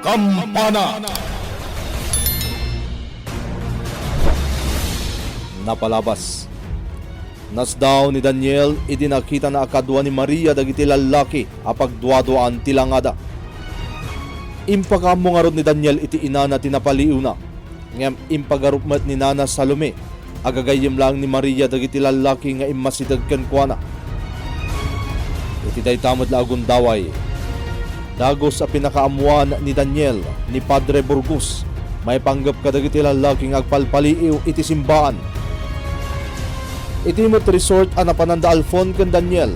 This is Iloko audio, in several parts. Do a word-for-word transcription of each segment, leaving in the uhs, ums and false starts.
Kampana. Napalabas. Nasdaaw ni Daniel idi nakitana a kadua ni Maria dagiti lallaki a pagduaduaan ti langada. Impakaammo ngarud ni Daniel iti inana ti napaliiwna, ngem impagarup met ni Nana Salome a gagayyem laeng ni Maria dagiti lallaki nga immasideg kenkuana. Iti dayta met la a gundaway, dagus a pinakaammoan ni Daniel ni Padre Burgos maipanggep kadagiti lallaki nga agpalpaliiw iti simbaan. Iti met resort a napanan da Alfon ken Daniel,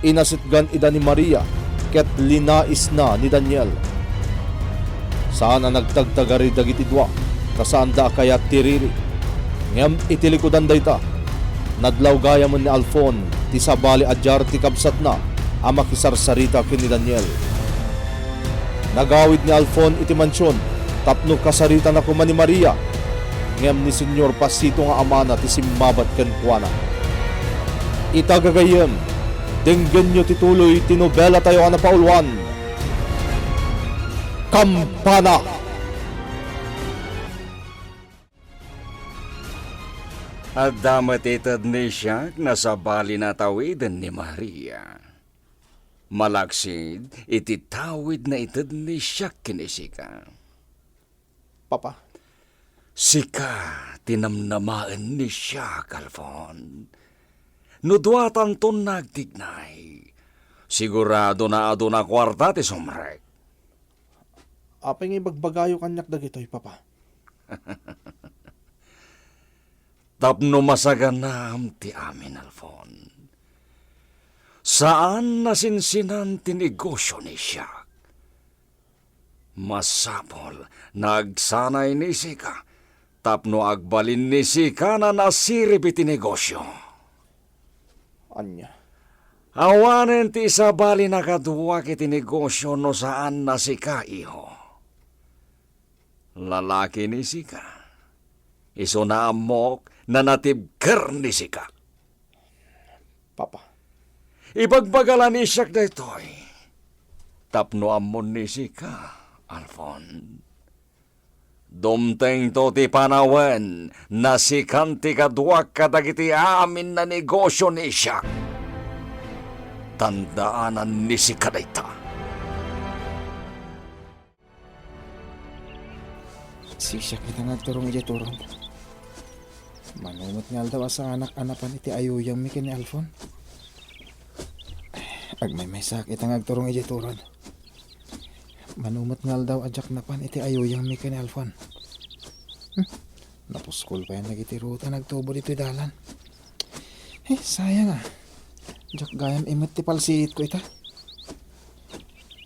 inasitgan ida ni Maria ket linaisna ni Daniel. Saan a nagtagtagari dagiti dua, ta saanda a kayat ti riri. Ngem iti likudan dayta, nadlaw gayamen ni Alfon ti sabali a diar ti kabsatna a makisarsarita ken ni Daniel. Nagawid ni Alfon iti mansion tapno kasaritana koma ni Maria, ngem ni Señor Pasito nga amana ti simmabat kenkuana. Ita gagayyem, denggenyo ti tuloy ti nobelatayo a napauluan, Kampana. Adda met ited ni Siak nga sabali a tawiden ni Maria. Malaksid iti tawid nga ited ni Siak ken ni sika. Papa. Sika ti namnamaen ni Siak, Alfon. No duatanton nagtignay, sigurado nga aduna kuarta ti sumrek. Apay nga ibagbagayo kaniak dagitoy, Papa? Tapno masaganam ti amin, Alfon. Saan a sinsinan ti negosio ni Siak. Masapul nga agsanay ni sika tapno agbalin ni sika nga nasirib iti negosio. Ania? Awanen ti isabali a kaduak iti negosio no saan a sika, iho. Lalaki ni sika. Isu nga ammok nga natibker ni sika. Papa. Ibagbaga la ni Siak daytoy tapno ammon ni sika, Alfon. Dumtengto ti panawen nga sikan ti kaduak kadagiti amin a negosio ni Siak. Tandaanan ni sika dayta. Sisiak ita nga agturong idiay turon. Mano met nga aldaw a saanak a napan iti ayuyangmi ken ni Alfon. Agmaymaysaak ita nga agturong idiay turon. Mano met nga aldaw a diak napan iti ayuyangmi ken ni Alfon. Hmm, napuskol payen dagiti ruta a nagtubo ditoy dalan. Eh, sayang a. Diak gayam imet ti palsiitko ita.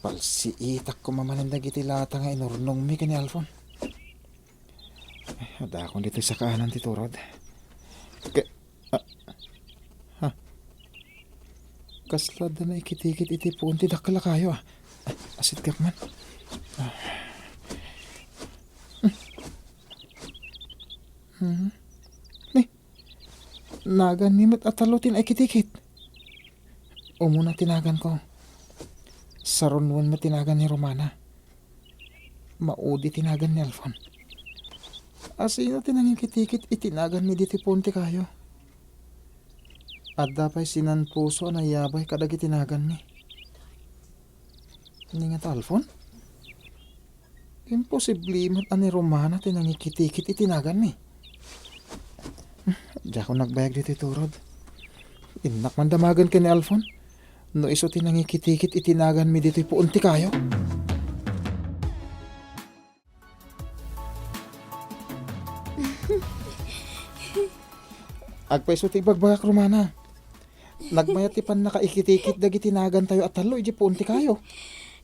Palsiitak koma manen dagiti lata nga inurnongmi ken ni Alfon. Eh, adakon ditoy sakaanan ti turod. Ke-, ah, ha? Kasla adda naikitikit iti puon ti dakkel a kayo, ah. Ah, asitkak man. Ah. Hmm. Hmm. Ni, Naganmi met a tallo ti naikitikit. Umuna ti naganko. Sarunuen met ti nagan ni Romana. Maudi ti nagan ni Alfon. Asino ti nangikitikit iti naganmi ditoy puon ti kayo? Adda pay sinanpuso a nayabay kadagiti naganmi. Ni ngata Alfon? Imposible met a ni Romana ti nangikitikit iti naganmi. Diakon nagbayag ditoy turod. Innak man damagen ken ni Alfon no isu ti nangikitikit iti naganmi ditoy puon ti kayo. Agpayso ti ibagbagak, Romana. Nagmayat ti pannakaikitikit dagiti nagantayo a tallo idiay puon ti kayo.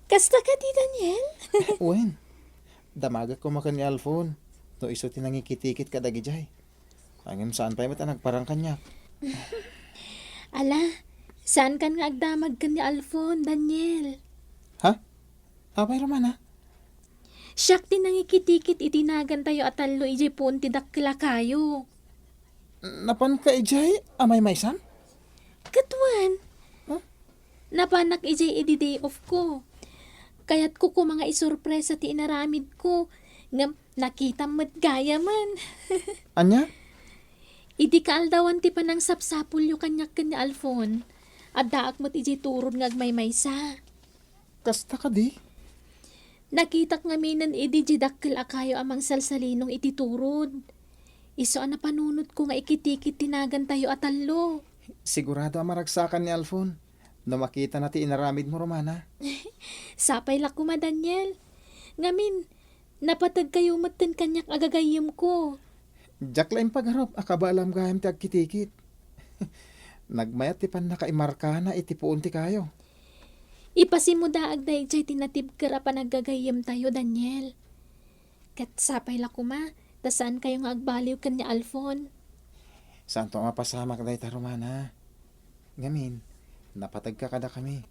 Kasta kadi, Daniel? Wen, damagek koma ken ni Alfon no isu ti nangikitikit kadagidiay. Ngem saan pay met a nagparang kaniak. Ala, saankan nga agdamag ken ni Alfon, Daniel. Ha? Apay, Romana? Siak ti nangikitikit iti nagantayo a tallo idiay puon ti dakkel a kayo. Napanka idiay a maymaysam? Ket wen. Huh? Napanak idiay idi day off ko. Kayatko koma nga isurpresa ti inaramidko, ngem nakitam met gayamen. Ania? Idi kaaldawan ti panangsapsapulyo kaniak ken ni Alfon, addaak met idiay turod nga agmaymaysa. Kasta kadi? Nakitak ngaminen idi diay dakkel a kayo a mangsalsalinong iti turod. Isu a napanunotko nga ikitikit ti nagantayo a tallo. Sigurado a maragsakan ni Alfon no makitana ti inaramidmo, Romana. Sapay la koma, Daniel. Ngamin, napategkayo metten kaniak a gagayyemko. Diak la impagarup a kabaelam gayam ti agkitikit. Nagmayat ti pannakaimarkana iti puon ti kayo. Ipasimodaag daydiay ti natibker a panaggagayyemtayo, Daniel. Ket sapay la koma, ta saankayo nga agbaliw ken ni Alfon. Saanto a mapasamak dayta, Romana. Ngamin, napategka kadakami.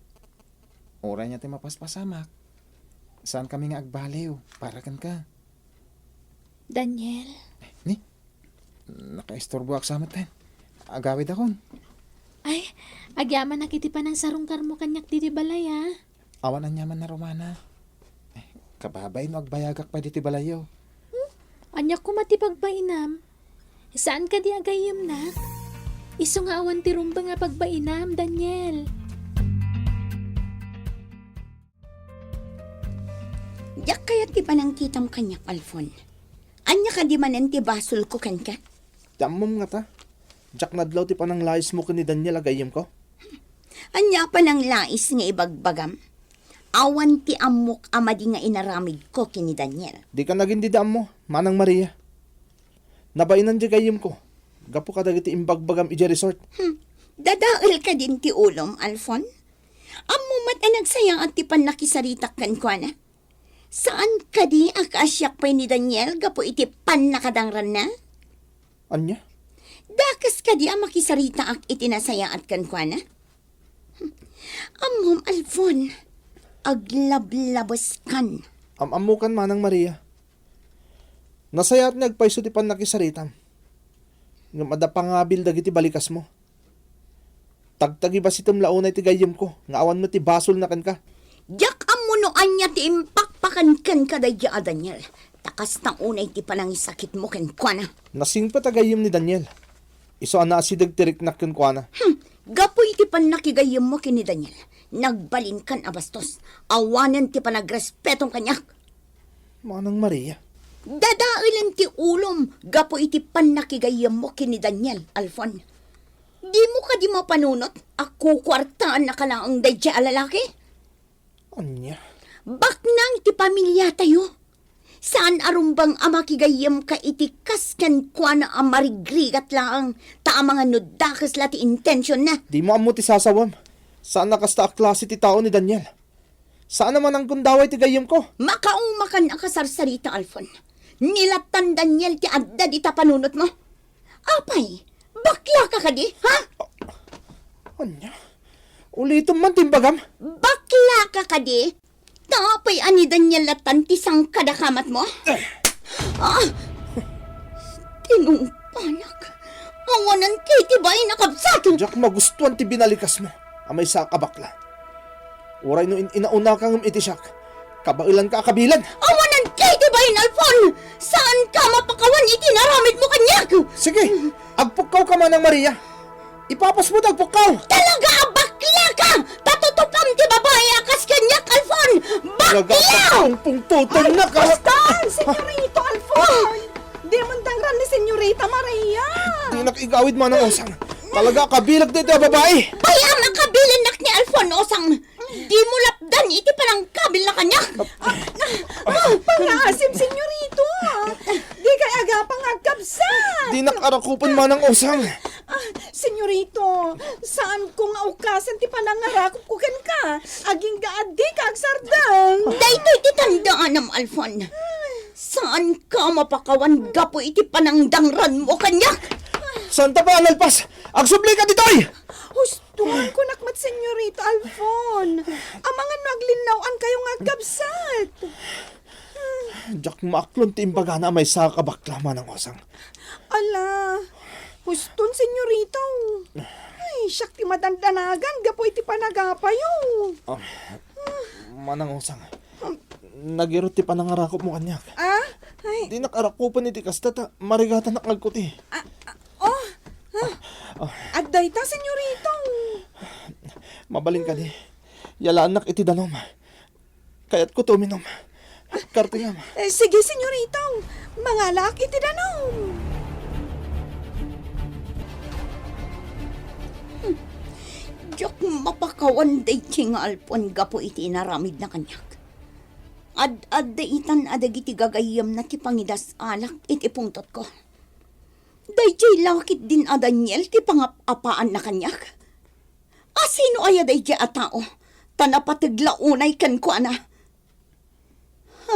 Uray ania ti mapaspasamak, saankami nga agbaliw para kenka. Daniel. Ni? Nakaisturboak sa metten. Agawidakon. Ay, agyamanak iti panangsarungkarmo kaniak ditoy balay, a. Awan aniaman a, Romana. Eh, kababain no agbayagak pay ditoy balayyo. Hmm? Ania koma ti pagbainam? Saan kadi a gayyemnak? Isu nga awan ti rumbeng a pagbainam, Daniel. Diak kayat ti panangkitam kaniak, Alfon. Ania kadi manen ti basolko kenka? Ti ammom ngata, diak nadlaw ti pananglaismo ken ni Daniel a gayyemko. Ania a pananglais nga ibagbagam? Awan ti ammok a madi nga inaramidko ken ni Daniel. Dika nagin dida ammo, Manang Maria. Nabainan diay gayyemko gapu kadagiti imbagbagam idiay resort. Hmm. Dadael kadin ti ulom, Alfon? Ammom met a nagsayaat ti pannakisaritak kenkuana. Saan kadi a kaasiak pay ni Daniel gapu iti pannakadangranna? Ania? Dakes kadi a makisaritaak iti nasayaat kenkuana? Ammom, Alfon, aglablabeskan. Am-ammokan, Manang Maria. Nasayaat nga agpayso ti pannakisaritam. Ngem adda pangabil dagiti balikasmo. Tagtagibasitem la unay ti gayyemko nga awan met ti basolna kenka. Diak ammo no ania ti impakpakan kenka daydiay a Daniel. Ta kasta unay ti panangisakitmo kenkuana. Nasingpet a gayyem ni Daniel. Isu a naasideg ti riknak kenkuana. Hmm, gapu iti pannakigayyemmo ken ni Daniel, nagbalinkan a bastos. Awanen ti panagrespetom kaniak. Manang Maria. Dadaelen ti ulom gapu iti pannakigayyemmo ken ni Daniel, Alfon. Dimo kadi mapanunot a kukuartaannaka laeng daydiay a lalaki? Ania? Baknang ti pamiliatayo. Saan a rumbeng a makigayyemka iti kas kenkuana a marigrigat laeng, ta amangan no dakes la ti intensionna. Dimo ammo ti sasawem. Saan a kasta a klase ti tao ni Daniel. Saan a mananggundaway ti gayyemko. Makaumakan a kasarsarita, Alfon. Ni lattan Daniel ti adda dita panunotmo. Apay, baklaka kadi, ha? Ania? Ulitom man ti imbagam. Baklaka kadi? Ta apay a ni Daniel lattan ti sangkadakamatmo? Ah! Tinungpanak. Awanan ti bain a kabsat. Diak magustuan ti binalikasmo a maysa a kabakla. Uray no in-inaunaka ngem iti siak, kabaelanka a kabileg. Awanan ti bain, Alfon! Saanka mapakawan iti naramidmo kaniak! Sige, agpukkawka, Manang Maria. Ipapasmo ti agpukkaw! Talaga a baklaka! Patutupam ti babai a kas kaniak, Alfon! Bakla! Nagapagpungpungtutong na ka! Ay, basta, Senyorito Alfon! Di man dangran ni Senyorita Maria! Dinak igawid, Manang Osang. Talaga a kabileg dayta a babai! Bay-am a kabilennak ni Alfon, Osang! Dimo lapdan iti panangkabilna kaniak! Ah, ah, pangaasim, Senyorito! Dikay agapa nga agkabsat! Dinak arakupen, Manang Osang! Ah, Senyorito, saanko nga ukasen ti panangarakupko kenka. Agingga a dika agsardeng. Daytoy ti tandaanam, Alfon. Saanka mapakawan gapu iti panangdangranmo kaniak. Saanta pay a nalpas. Agsublika ditoy! Husto, kunak met, Senyorito Alfon. Amangan no aglinnaw-ankayo nga agkabsat. Diak maaklon ti imbagana a maysa a kabakla, Manang Osang. Ala, huston, Senyorito. Ay, siak ti madandanagan gapu iti panagapayo. Ah, Manang Osang, Nagirut ti panangarakupmo kaniak. Ah? Ay. Dinak arakupen iti kasta ta marigatanak nga agkuti. Ah, ah, oh. Ah. Ah. Adda ita, senyorito. Mabalin kadi. Yalaannak iti danum. Kayatko ti uminum. Kartingam. Eh, sige, senyorito. Mangalaak iti danum. Hmm. Diak mapakawan daytoy nga Alfon gapu iti inaramidna kaniak. Ad-adda itan a dagiti gagayyemna ti pangidas-alak iti pungtotko. Daydiay la ketdin a Daniel ti pangap-apaanna kaniak. A sino aya daydiay a tao? Ta napateg la unay kenkuana. Ha,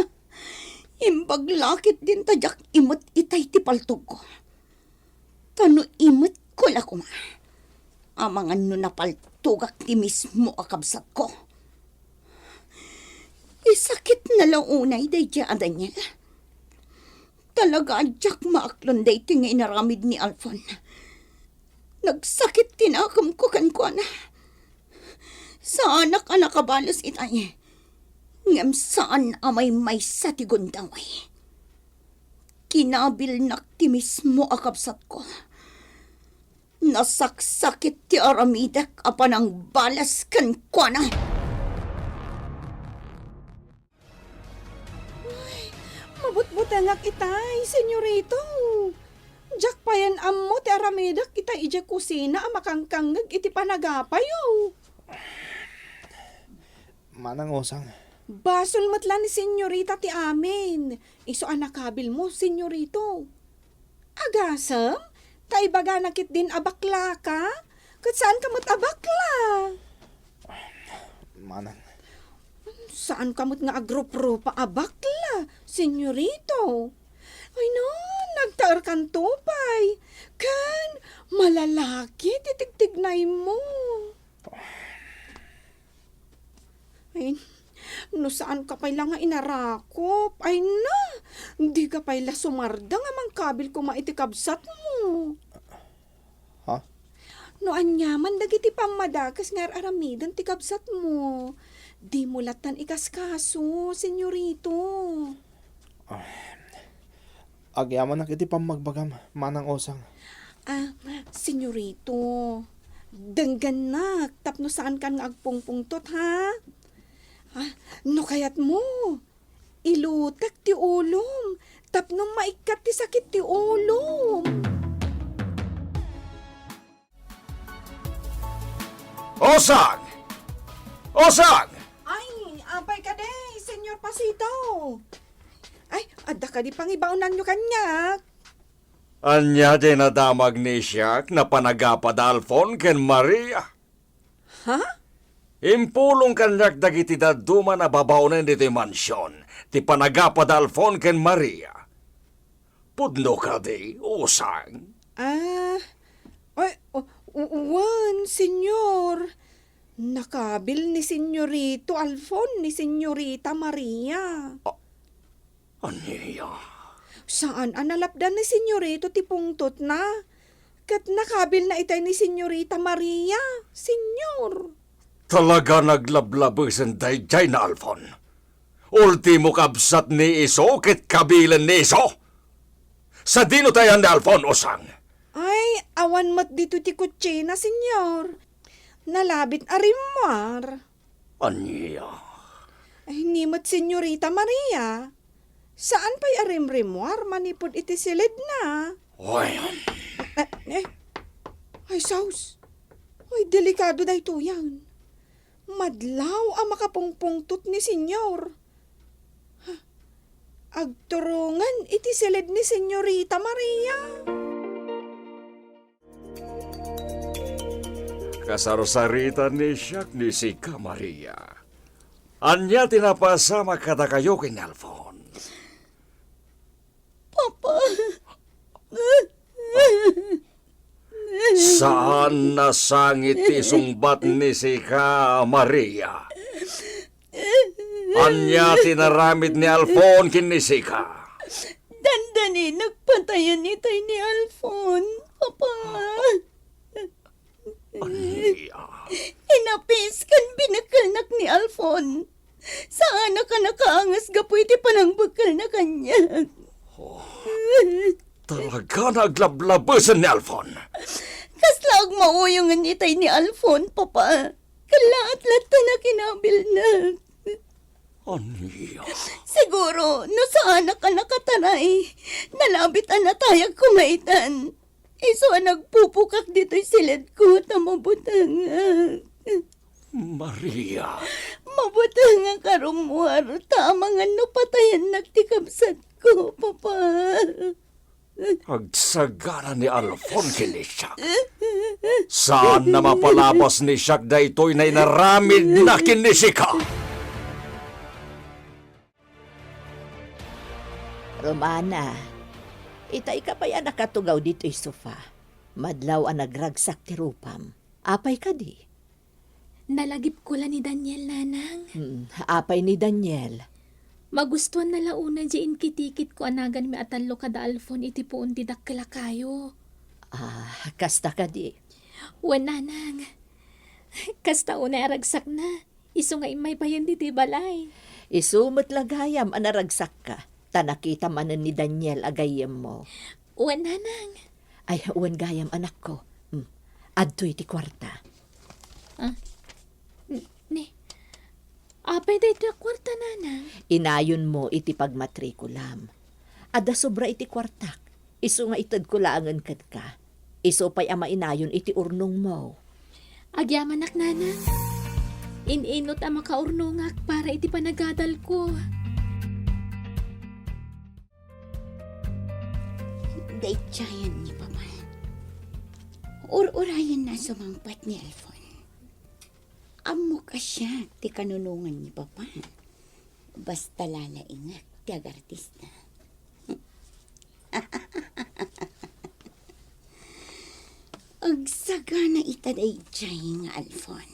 imbag la ketdin ta diak imet itay ti paltogko. Ta no imetko la koma, amangan no napaltogak ti mismo a kabsatko. Isakitna la unay daydiay a Daniel. Talaga a diak maaklon daytoy nga inaramid ni Alfon. Nagsakit ti nakemko kenkuana. Saanak a nakabales itay, ngem saan a maymaysa ti gundaway. Kinabilnak ti mismo a kabsatko. Nasaksakit ti aramidek a panangbales kenkuana. Ay, mabutbutengak itay, senyorito. Diak payen ammo ti aramidek itay idiay kusina a makangkangngeg iti panagapayo. Manang Osang. Basol met la ni senyorita ti amin. Isu a nakabilmo, senyorito. Agasem, ta ibagana ketdin a baklaka, ket saanka met a bakla. Manang. Saanka met nga agruprupa a bakla, senyorito. Ay no, nagtaerkanto pay. Ken malalaki ti tigtignaymo. Ay, no saanka pay la nga inarakop, ay na, dika pay la sumardeng a mangkabil koma iti kabsatmo. Ha? No aniaman dagiti pammadakes nga ar-aramiden ti kabsatmo, dimo lattan ikaskaso, senyorito. Ah, agyamanak iti pammagbagam, Manang Osang. Ah, senyorito, denggennak tapno saankan nga agpungpungtot, ha? Ah, no kayatmo, ilutek ti ulom tapno maikkat ti sakit ti ulom. Osang! Osang! Ay, apay kadi, Senyor Pasito? Ay, adda kadi pangibaonanyo kaniak? Ania ti nadamag ni siak a panagapa da Alfon ken Maria? Ha? Impulong kaniak dagiti dadduma a babaonen ditoy mansion ti panagapa da Alfon ken Maria. Pudno kadi, Osang? Ah, ay, o-, u-, wen, Senyor. Nakabil ni Senyorito Alfon ni Senyorita Maria. A-, ania? Saan a nalapdan ni Senyorito ti pungtotna. Ket nakabilna itay ni Senyorita Maria, Senyor. Talaga naglablabesen daydiay ni Alfon. Ultimo kabsat ni isu ket kabilen ni isu. Sadino ti ayan ni Alfon, Osang? Ay, awan met ditoy ti kutsina, Senyor. Nalabit a rimmuar. Ania? Ay, ni met Senyorita Maria. Saan pay a rimrimmuar manipud iti silidna. Ay. Eh, eh. Ay, sus. Ay, delikado daytoyen. Madlaw a makapungpungtot ni Senyor. Ha? Agturongen iti silid ni Senyorita Maria. Kasarsaritan ni siak ni sika, Maria. Ania ti napasamak kadakayo ken ni Alfon? Papa. Saan a sangit ti isungbat ni sika, Maria. Ania ti naramid ni Alfon ken ni sika? Dandani nagpatayen itay ni Alfon, Papa. Ania? Inapis ken binekkelnak ni Alfon. Saanak a nakaangas gapu iti panangbekkelna kaniak. Oh, talaga nga aglablabesen ni Alfon. Kasla agmauyongen itay ni Alfon, Papa. Kallaat latta na kinabilna. Ania? Siguro, no saanak a nakataray, nalabit a natayag koma itan. Isu a nagpupukak ditoy siledko ta mabutengak. Maria. Mabutengak a rummuar ta amangan no patayennak ti kabsatko, Papa. Agsagana ni Alfon ken ni Siak. Saan a mapalabas ni Siak daytoy nga inaramidna ken ni sika. Romana, itay ka pay a nakatugaw ditoy sofa. Madlaw a nagragsak ti rupam. Apay kadi? Nalagipko la ni Daniel, Nanang. Hmm, apay ni Daniel? Magustuanna la unay diay inkitikitko a naganmi a tallo kada Alfon iti puon ti dakkel a kayo. Ah, kasta kadi? Wen, Nanang. Kasta unay a ragsakna. Isu nga immay payen ditoy balay. Isu met la gayam a naragsakka, ta nakita manen ni Daniel a gayyemmo. Wen, Nanang. Ay, wen gayam, anakko. Hmm. Adtoy ti kuarta. Ah, n-, ni, apay daytoy a kuarta, Nanang? Inayonmo iti pagmatrikulam. Adda sobra iti kuartak. Isu nga itedko laengen kenka. Isu pay a mainayon iti urnongmo. Agyamanak, Nanang. In-inut a makaurnongak para iti panagadalko. Daydiayen ni Papa. Ur-urayenna a sumangpet ni Alfon. Ammok a siak ti kanunongan ni Papa. Basta lalaingak ti agartista. Agsagana ita daydiay nga Alfon.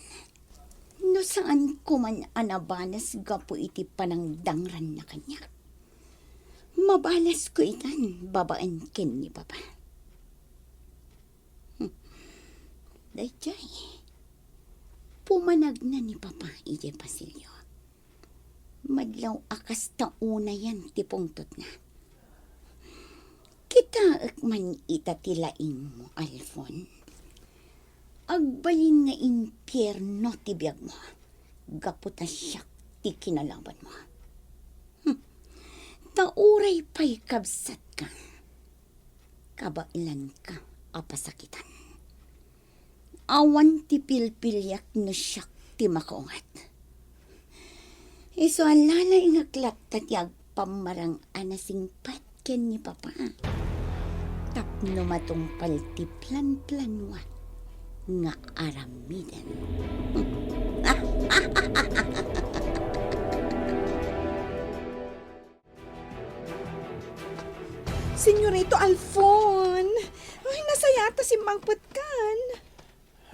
No saanko man a nabalas gapu iti panangdangranna kaniak, mabalasko itan babaen ken ni Papa. Hmm. Daydiay, pumanagna ni Papa idiay pasilyo. Madlaw a kasta unayen ti pungtotna. Kitaek man ita ti laingmo, Alfon. Agbalin nga impierno ti biagmo, gapu ta siak ti kinalabanmo. Hmm. Ta uray pay kabsatka, kabaelanka a pasakitan. Awan ti pilpiliak no siak ti makaunget. Isu a lalaingak latta ti agpammarang a nasingpet ken ni Papa. Tapno matungpal ti planplanuak nga aramiden. Senyorito Alfon! Ay, nasayaat ta simmangpetkan.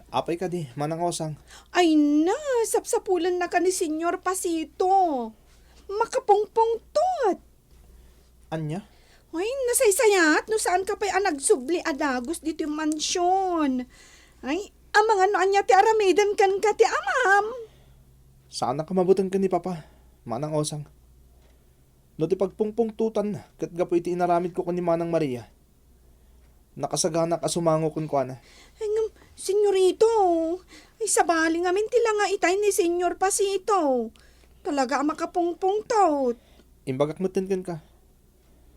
Apay kadi, Manang Osang? Ay na, sapsapulennaka ni Senyor Pasito. Makapungpungtot. Ania? Ay, nasaysayaat no saanka pay a nagsubli a dagus ditoy mansion. Ay, amangan no ania ti aramiden kenka ti amam. Saanak a mabuteng ken ni Papa, Manang Osang. No ti pagpungpungtotan ket gapu iti inaramidko ken ni Manang Maria, nakasaganak a sumango kenkuana. Ay, ngem, senyorito, ay, sabali ngamin ti langa itay ni Senyor Pasito. Talaga a makapungpungtot. Imbagak metten kenka.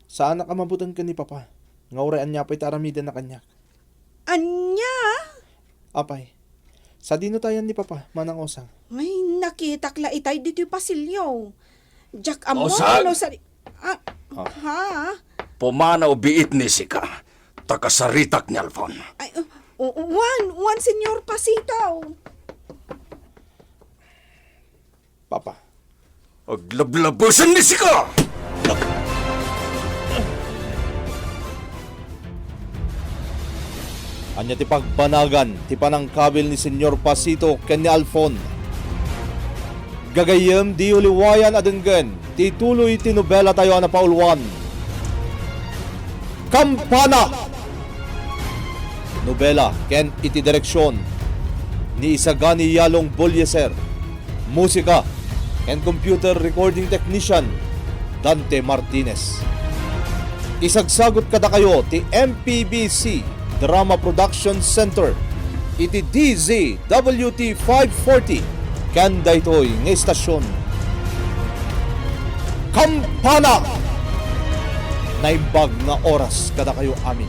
Saanak a mabuteng ken ni Papa, nga uray ania pay ti aramidenna kaniak. Ania? Apay, sadino tayan ni Papa, Manang Osang? Ay, nakitak la itay ditoy pasilyo. Diak ammo Osang! No sadi-, ah, ah, ha? Pumanaw biit ni sika, ta kasaritak ni Alfon. Ay, uh, uh, wan, wan, Senyor Pasito. Papa. Aglablabasan ni sika! Ania ti pagbanagan ti panangkabil ni Senyor Pasito ken ni Alfon? Gagayyem, diyo liwayan a denggen ti tuloy ti nobela tayo a napauluan, Kampana! Nobela ken iti direksion ni Isagani Yalong Bolieser. Musika, ken computer recording technician, Dante Martinez. Isagsagut kadakayo ti M P B C Drama Production Center iti D Z W T five forty ken daytoy nga istasyon. Kampana! Naimbag nga oras kadakayo amin.